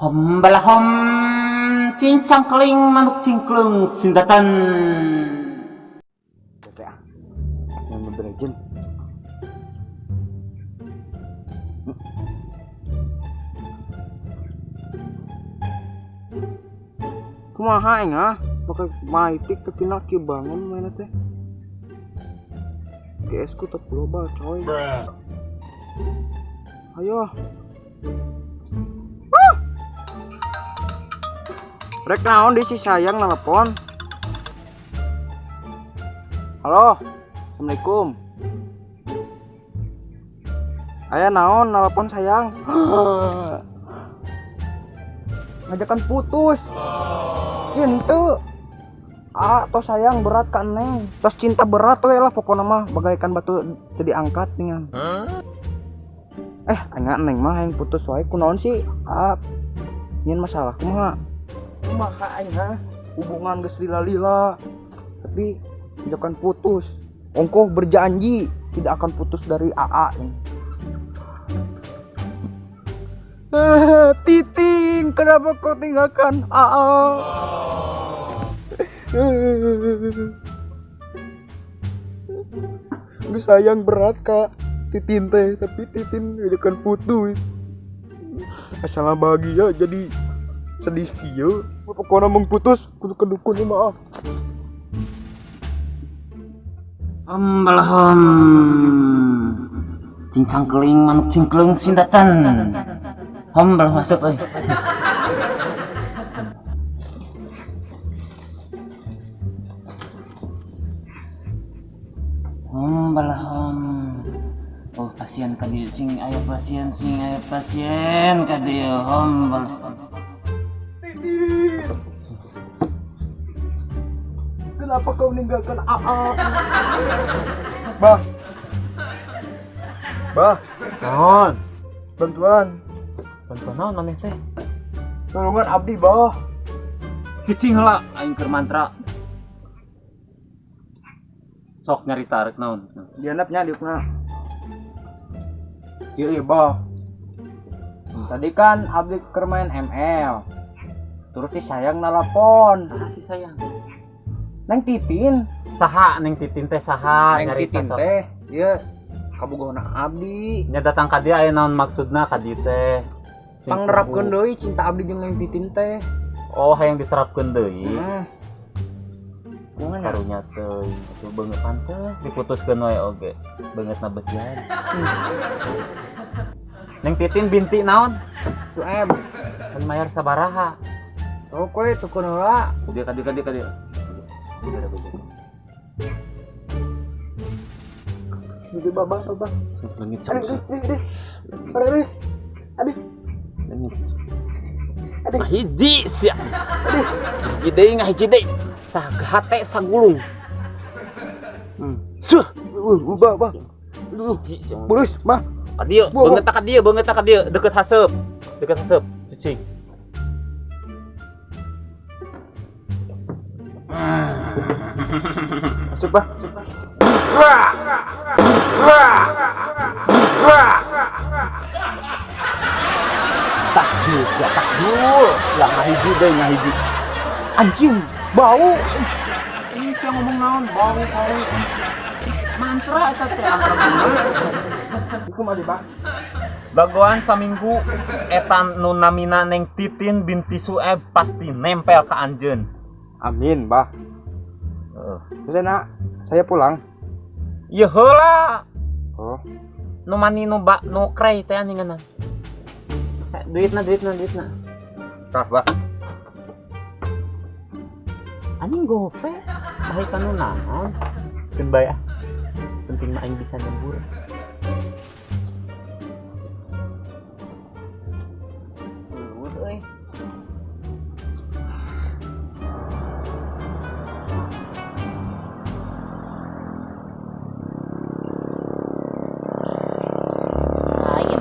Hom balahom cincang keling manuk cingklung sindatan. Tete ah. Yang Mobile Legend. Kumaha aing ah? Pakai maitik tapi nak kieu bangun mainna teh. GS ku teu global coy. Ayo. Ah! Rek naon di si sayang nelpon. Halo. Assalamualaikum. Aya naon nelpon sayang. Ngajakan putus. Cinta. Ah, tos sayang berat ka neng. Tos cinta berat we lah pokona mah bagaikan batu teu diangkat ningan. Eh, anya neng mah yang putus wae kunaon sih? Ah, nyin masalah kumaha? Kumaha aing ha? Hubungan geus lila-lila. Tapi ngajakan putus. Ongkoh berjanji tidak akan putus dari AA. Titin, kenapa kau tinggalkan AA? Gue sayang berat kak Titin teh, tapi Titin ngajakan putus. Asal bahagia jadi sedih kieu. Pokoknya mong putus kudu ke dukun maaf. Hom balahom cincang keling manuk cingklung sindatan. Hom balah masuk euy. Hom balahom. Oh pasien ka dieu sing aya pasien sing aya pasien ka dieu hom balahom. Titin, kenapa kau meninggalkan AA? Bah, bah, Naon? Bantuan. Bantuan naon maneh teh? Tolongan abdi bah. Cicing heula aing keur mantra. Sok nyarita rek naon? Dianapnya diukna. Ieu ieu bah. Tadi kan abdi keur main ML. Terus si sayang nalapon. Saha si sayang? Neng Titin. Saha Neng Titin teh saha? Neng Nyarita Titin sok. Teh, ieu kabogohna abdi. Nya datang ka dieu aya naon maksudna ka dieu teh? Sing Pangnerapkeun kubu. Deui cinta abdi jeung Neng Titin teh. Oh, hayang diterapkeun deui. Heeh. Kumaha nya? Karunya teuing atuh beungeut pantes diputuskeun wae oge. Beungeutna beukian. Neng Titin binti naon? 1M. Kan mayar sabaraha? Oh, kowe tukun heula. Dia ka dieu ka dieu ka dieu. Jadi babah, babah. Leungit Aduh, sok. aduh, aduh. Aduh, aduh. Leungit. Aduh. Ngahiji sia. Aduh. Hiji deui ngahiji deui. Sah hate sagulung. Suh. Bah, bah. Aduh. Hiji sia. Bulus, bah. Ka dieu, Buah, beungeut ka dieu, beungeut ka dieu, deket haseup. Deket haseup, cicing. Masuk, bah. Takjul, ya takjul. Lah ngahiji deui ngahiji. Anjing, bau. Ini sia ngomong naon? Bau, bau. Mantra eta teh mantra bener. Hukum adi, Bah. Bagoan saminggu eta nu namina Neng Titin binti Sueb pasti nempel ka anjeun. Amin, Bah. Heeh. Sudah, nak. Saya pulang. Ieu heula. Oh. Nu mani nu ba nu krei teh aninganan. Duitna, duitna, duitna. Tah, Bah. Anjing gope. Bae kanu naon? Keun bae ah. Penting mah aing bisa nyembur. Euy. Lain.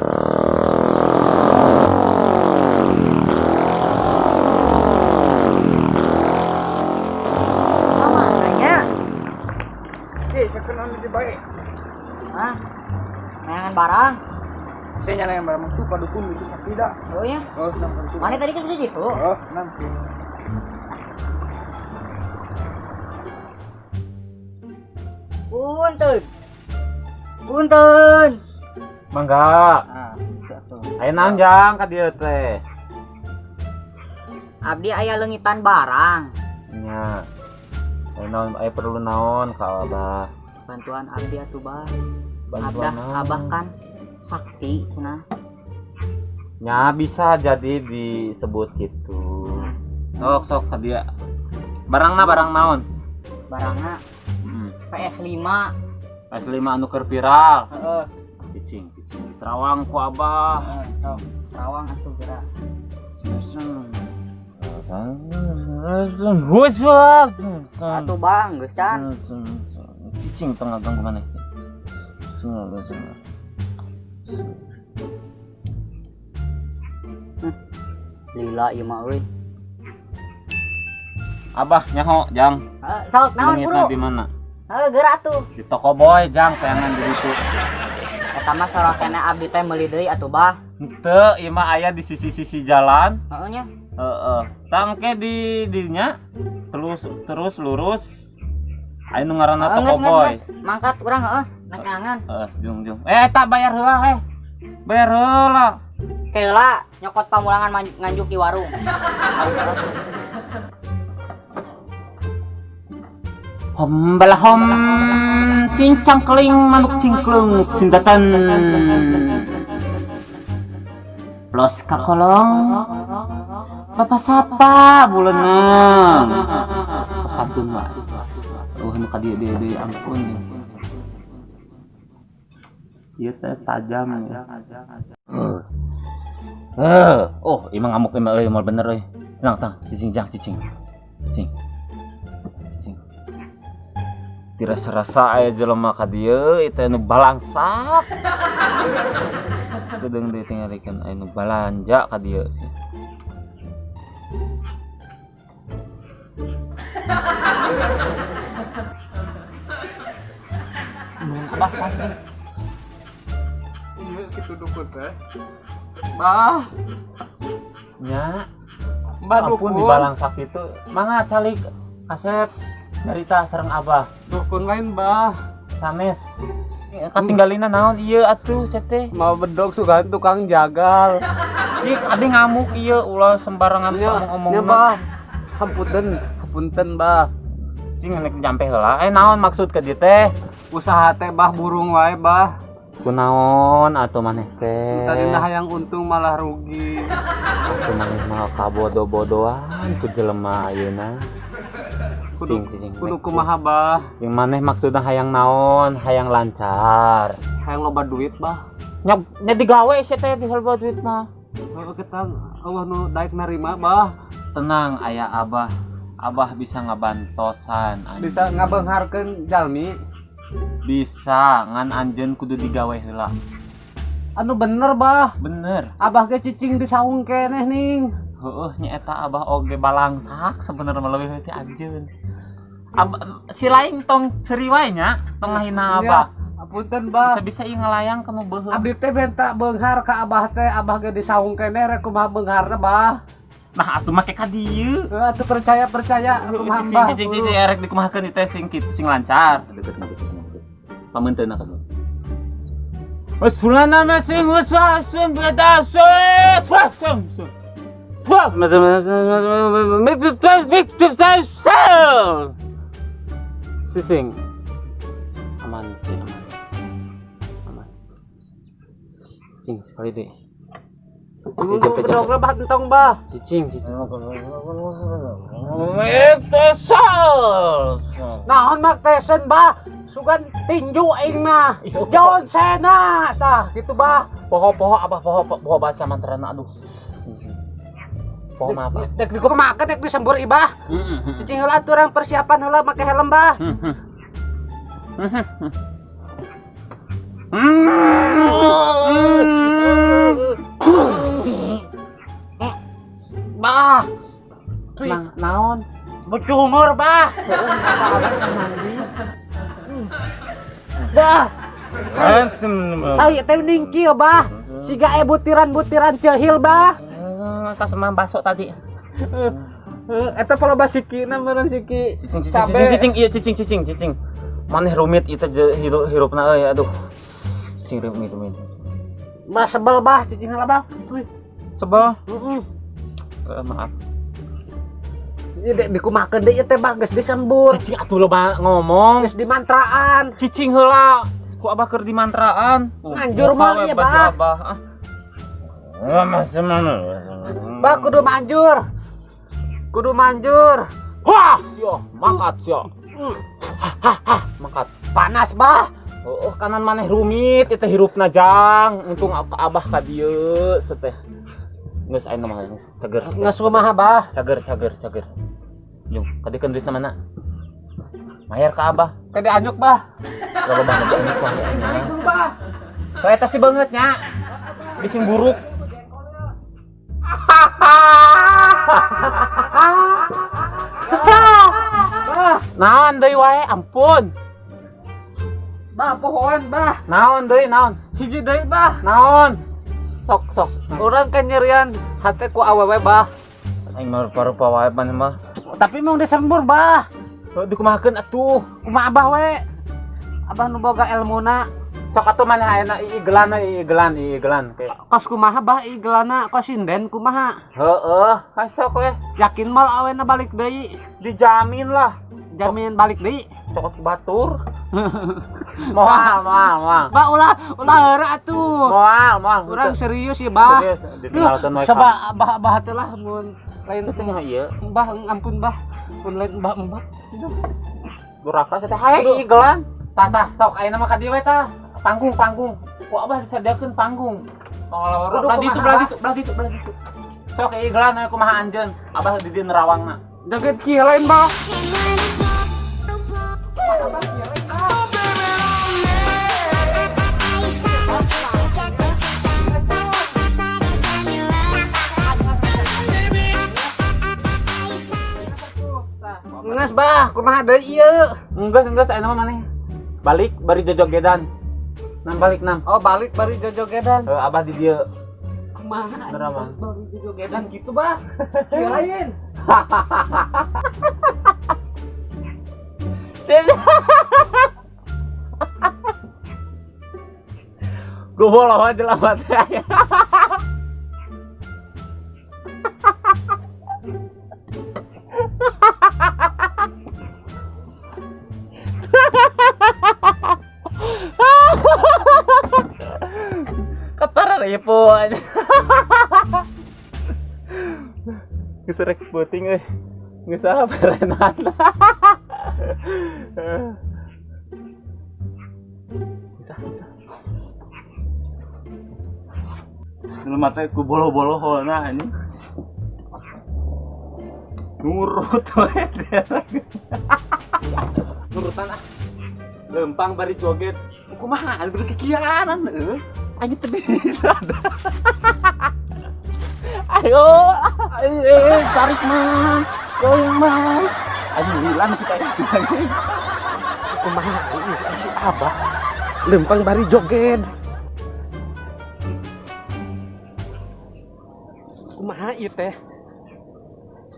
Nanya. Eh, sakenaon teh bae. Hah? Neangan barang. Hese nya yang barang tuh ka dukun itu sakti da. Oh ya. Oh, nang ka dukun. Mana tadi kan di situ? Oh, nang. Punten. Punten. Mangga. Ah, itu atuh. Aya naon jang ka dieu teh? Abdi aya leungitan barang. Nya. Aya naon, aya perlu naon ka Abah? Bantuan abdi atuh, Bah. Bantuan Abah, naon? Abah kan sakti cenah. Nya bisa jadi disebut gitu. Sok sok ka dieu. Barangna barang naon? Barangna PS5. PS5 anu keur viral. Heeh. Cicing, cicing. Terawang ku Abah. Heeh, sok. Terawang atuh geura. Atuh Bang, geus can. Cicing tengah ganggu mana? Lila ieu mah euy. Abah nyaho jang. Heeh, sok naon Leungitna guru? di mana? Heeh, geura atuh. Di toko boy jang, sayangan di ditu. Eta mah sorokena abdi teh meuli deui atuh, Bah. Henteu, ieu mah aya di sisi-sisi jalan. Heeh nya. Heeh. Tangke di dinya terus terus lurus. Aya nu ngaranna Heeh, toko geus, geus, boy. geus. Mangkat urang heeh, naik angan. Heeh, jung jung. Eh, tak bayar heula eh. Bayar heula. Keula nyokot pamulangan nganjuk di warung. Hom balahom cincang keling manuk cingklung sindatan. Los kakolong Bapak sapa buleunang. Pas pantun mah. Oh, nu ka dieu dieu dieu ampun. Ieu teh tajam ya. Oh, imang ngamuk imang euy moal bener euy. Tenang, tenang, cicing jang cicing. Cicing. Cicing. Dirasa-rasa aya jelema ka dieu itu anu balangsak. Sakedeung deui tingalikeun aya nu balanja ka dieu sih. Abah pasti. Iya kitu dukun teh. Bah, Nya, Mbah ampun dukun. di balangsak itu. Mangga calik kasep nyarita sareng Abah. Dukun lain, Bah. Sanes. Katinggalina naon ieu atuh sete. Mau bedog sugan tukang jagal. Ih, ade ngamuk ieu ulah sembarangan Nya, ngomong-ngomong. nya, Bah. Hapunten, hapunten, Bah. Cing nek nyampe heula. Eh naon maksud ka dieu teh? Usaha teh Bah burung wae, Bah. Kunaon atuh maneh teh? Tadi nah hayang untung malah rugi. Atuh maneh mah kabodo-bodoan ku jelema ayeuna. Kudu Cing, cing, kudu kumaha, Bah? Yang maneh maksudna hayang naon? Hayang lancar. Hayang loba duit, Bah. Nya nya digawe sia teh di loba duit mah. Heeh, kita eueuh nu daek narima, Bah. Tenang aya Abah. Abah bisa ngabantosan anjeun. Bisa ngabeungharkeun jalmi. Bisa ngan anjeun kudu digawe heula. Anu bener, Bah. Bener. Abah ge cicing di saung keneh ning. Heueuh nya eta Abah oge balangsak sebenarnya mah leuwih ti anjeun. Abah si lain tong seuri wae nya, tong ngahina Abah. Apunten, Bah. Bisa-bisa ieu ngalayang ka nu beuheung. Abdi teh benta beunghar ka Abah teh, Abah ge di saung keneh rek kumaha beungharna, Bah. Nah atuh make ka dieu. Heuh atuh percaya percaya kumaha Cicing Bah. cicing cicing erek dikumahakeun teh sing kitu sing lancar. Deket deket deket. Pameunteuna ka. Wes fulana masing wes wasun beda suet wasun. Sising. Aman sih aman. Aman. Cicing sekali deh. Bedog lah, Bah, entong, Bah. Cicing cicing. Naon mak tesen, Bah? Sugan tinju aing mah. John Cena tah gitu, Bah. Poho-poho apa poho poho baca mantrana aduh. Poho mah apa? Dek dikumahakeun dek disembur ibah. Cicing heula atuh urang persiapan heula make helm, Bah. Bah. Nang naon? Becungur, Bah. Bah, saya teh ningkil, Bah. Siga butiran-butiran cehil bah. Tas mah baso tadi. Eta paloba sikina meureun siki. Cicing cicing cicing iya cicing cicing cicing. Maneh rumit ieu teh hirupna euy aduh. Cicing rumit rumit. Bah sebel bah cicing heula bah. Sebel? Heeh. Maaf. Ieu dek dikumahakeun deui ieu teh bah geus disembur. Cicing atuh loba ngomong. Geus dimantraan. Cicing heula. Ku abah keur dimantraan. Manjur mah ieu bah. Abah. Bah kudu manjur. Kudu manjur. Wah, sio, mangkat sio. Hah, mangkat. Panas bah. Oh, kanan maneh rumit itu hirupna jang. Untung abah ka dieu seteh. Geus ayeuna mah geus cager. Geus kumaha bah? Cager, cager, cager. Jung, kadikeun duitna mana? Mayar ka abah. Kade anyuk bah. Loba banget anyuk mah. Tarik dulu bah. Soe eta si beungeut nya. Bising buruk. Naon deui wae ampun. Bah pohoan bah. Naon deui naon? Hiji deui bah. Naon? Sok sok. Urang kanyerian hate ku awewe bah. Aing mah rupa-rupa wae maneh mah. Tapi mung disembur bah. Heuh dikumahakeun atuh. Kumaha abah we? Abah nu boga elmuna. Sok atuh maneh ayeuna iigelan iigelan iigelan. Kos kumaha bah iigelanna kos sinden kumaha? Heeh, hayu sok we. Yakin mal awena balik deui? Dijamin lah. Jamin balik deui. Cokot batur. Moal moal moal. Bah ulah ulah heura atuh. Moal moal. Urang serius ya bah. Serius ditinggalkeun wae. Coba abah abah teh lah mun lain teh ieu. Bah ampun bah. Mun lain mbah mbah. Duraka teh hae iigelan. Tah tah sok ayeuna mah ka dieu we tah. Panggung panggung. Ku abah disadiakeun panggung. Belah ditu belah ditu belah ditu belah ditu. Sok iigelan we kumaha anjeun. Abah di dieu nerawangna. Joget kieu lain bah. Ngeus bah, kumaha deui ieu? Enggeus enggeus ayeuna mah maneh. Balik bari jojogedan. Nam balik nam. Oh, balik bari jojogedan. Heuh, abah di dieu. Kumaha? Nerawang. Bari jojogedan kitu bah. Kieu lain. Gue boloh aja lah teh. Ketara ribu aja. Geus rek beuting euy. Geus saha berenana. Bisa, bisa. Jelema teh ku bolo-bolo-hona anjing. Nurut we. Nurutan ah. Lempang bari joget. Kumaha anu kikianan euy. Anjing teu bisa. Ayo, ayo tarik man. Goyang man. Anjing hilang kita ya. Kumaha ieu si Abah. Lempang bari joget. Kumaha ieu teh?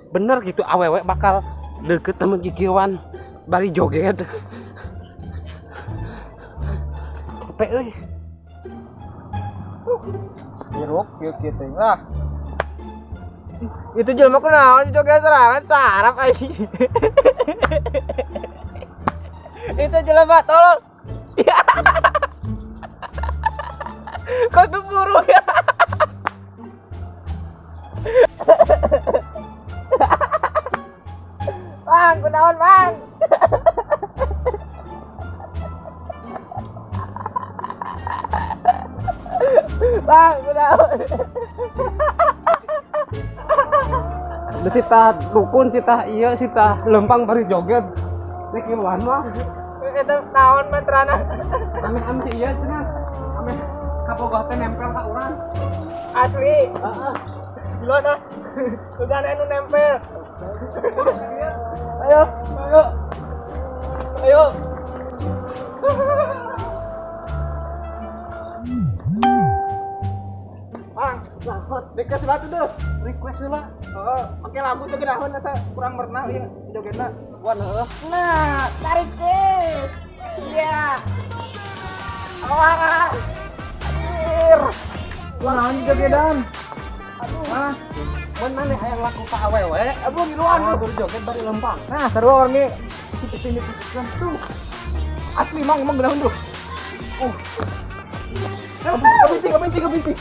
Bener gitu awewe bakal deket temen kikieuan bari joget. Capek euy. Hirup kieu kieu teh lah. Itu jelema kunaon joget serangan sarap anjing. Itu jelema tolong. Kok tuh burung ya? Bang, kunaon bang? Bang, kunaon? Sita dukun, sita iya, sita lempang bari joget. Nek kiluan mah. Eta naon mantrana? Ameh-ameh si iya cenah. Ameh kabogoh teh nempel ka urang. Asli. Heeh. Kiluan ah. Udah anu nempel. Ayo, ayo. Ayo. Request lah tuh deh. Request lah. Heeh, make lagu tuh geunahun asa kurang merenah ieu jogetna. Wan heuh. Nah, tarik guys. Iya. Awas. Anjir. Kunaon jogedan? Aduh. Ah, Mun maneh hayang laku ka awewe, aduh ngiluan oh, kudu joget bari lempang. Nah, seru orang nih. Sini sini tuh. Asli mang emang geunahun tuh. Kabinti, kabinti, kabinti.